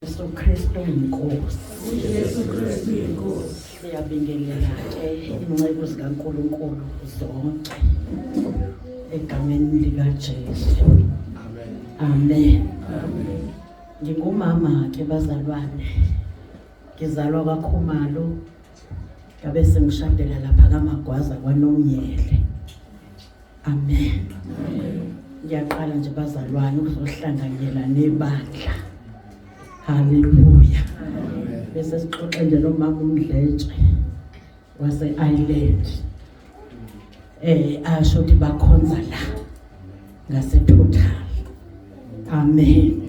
Jesu Kristu inkosi. UJesu Kristu inkosi. Siyabingelela ke inceku zikaNkuluNkulu zonke egameni likaJesu. Amen. Amen. Amen. Ngingumama ke bazalwane. Ngizalwa kwaKhumalo. Ngabe sengishadela lapha kaMagwaza kwaNomyele. Amen. Ngiyaqala nje bazalwane ukuzohlanganyela nebandla. Haleluya. Bese sixoxe nje nomama uMdletshe wase Ireland. Asho ukuthi bakhonza la ngase Total. Amen.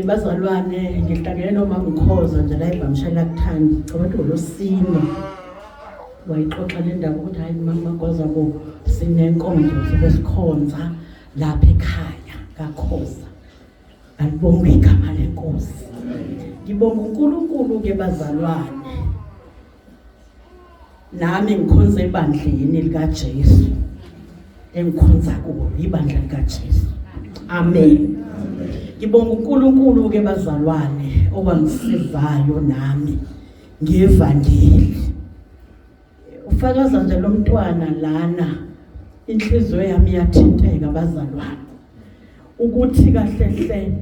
Bazalwane ngihlangene nomama uKhoza nje la eBhamshela kuthandi. Cabanga ukuthi ngolosine. Wayixoxa le ndaba ukuthi hayi mama Gwaza bo sinenkonzo sobe sikhonza lapha ekhaya kaKhoza. Alibonge igama lenkosi. Ngibonga uNkulunkulu ke bazalwane. Nami ngikhonza ebandleni likaJesu. Engikhonza kulo ibandla likaJesu. Amen. Ngibonga uNkulunkulu ke bazalwane owangisizayo nami ngevangeli. Ufakaza nje lo mntwana lana inhliziyo yami iyathinteka bazalwane ukuthi kahle hle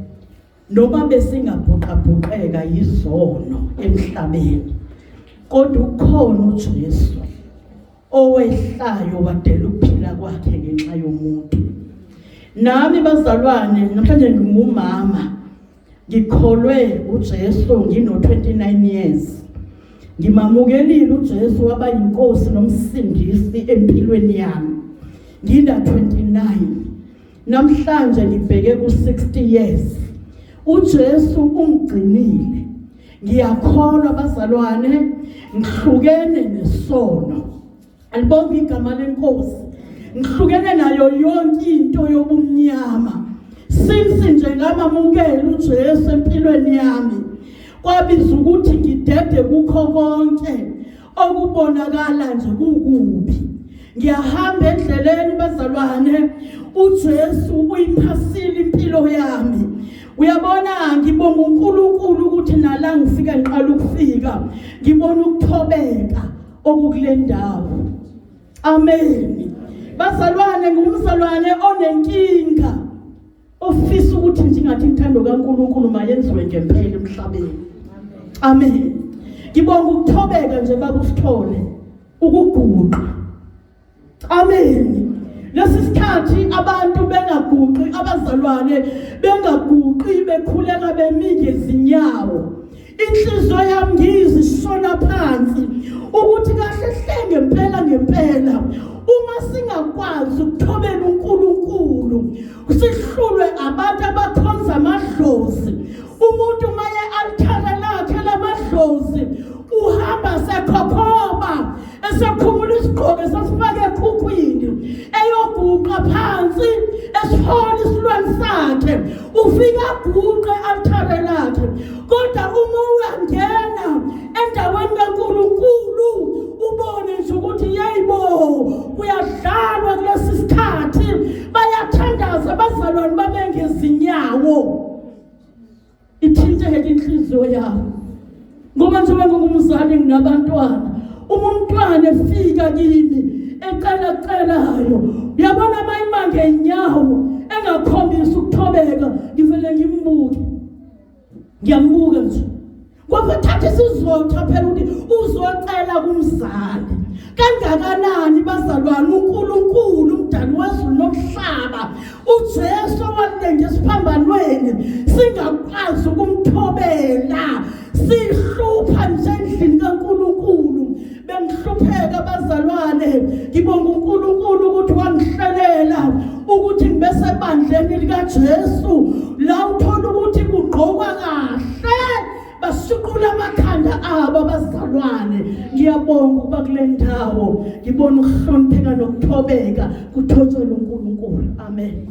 noma besingabhuqabhuqeka yizono emhlabeni kodwa ukhona uJesu owehlayo wadela ukuphila kwakhe ngenxa yomuntu. Nami bazalwane namhlanje ngingumama ngikholwe uJesu ngino 29 years. Ngimamukelile uJesu waba yinkosi nomsindisi empilweni yami. Ngina 29. Namhlanje ngibheke ku 60 years. uJesu ungigcinile. Ngiyakholwa bazalwane ngihlukene nesono. Alibonge igama lenkosi. Ngihlukene nayo yonke into yobumnyama. Since nje ngamamukela uJesu empilweni yami kwabiza ukuthi ngidede kukho konke okubonakala nje kukubi. Ngiyahamba endleleni bazalwane, uJesu uyiphasile impilo yami. Uyabona ngibonga uNkulunkulu ukuthi nala ngifika ngiqala ukufika ngibona ukuthobeka okukule ndawo. Amen. Bazalwane, ngumzalwane onenkinga ofisa ukuthi nje ingathi intando kaNkulunkulu mayenziwe ngempela emhlabeni. Amen. Ngibonga ukuthobeka nje baba usithole ukuguqa. Amen. Lesi sikhathi abantu bengaguqi, abazalwane bengaguqi, bekhuleka bemi ngezinyawo. Inhliziyo yami ngiyizishona phansi ukuthi kahle hle ngempela ngempela uma singakwazi ukuthobela uNkulunkulu sihlulwe abantu abakhonza amadlozi. Umuntu maye althare lakhe lamadlozi uhamba sekhokhoba esekhumula isigqoko esasifake ekhukhwini eyoguqa phansi esihola isilwane sakhe, ufika aguqe althare lakhe. Kodwa uma uyangena endaweni kaNkulunkulu ubone nje ukuthi yeyibo kuyadlalwa kulesi sikhathi, bayathandaza abazalwane babe ngezinyawo. Ithinteke inhliziyo yami ngoba njengoba ngingumzali nginabantwana, uma umntwana efika kimi ecela celayo, uyabona uma ima ngenyawo engakhombisi ukuthobeka, ngivele ngimbuke, ngiyambuka nje ngoba thatha isizotha phela ukuthi uzocela kumzali. Kangakanani bazalwane uNkulunkulu umdali wezulu nomhlaba, uJesu owalenga esiphambanweni, singakwazi ukumthobela, sihlupha nje endlini kaNkulunkulu. Bengihlupheka bazalwane, ngibonga uNkulunkulu ukuthi wangihlelela ukuthi ngibe sebandleni likaJesu la uthola ukuthi kugqokwa kahle, basuqula amakhanda abo abazalwane. Ngiyabonga ukuba kule ndawo ngibona ukuhlonipheka nokuthobeka kuthotshelwa uNkulunkulu. Amen.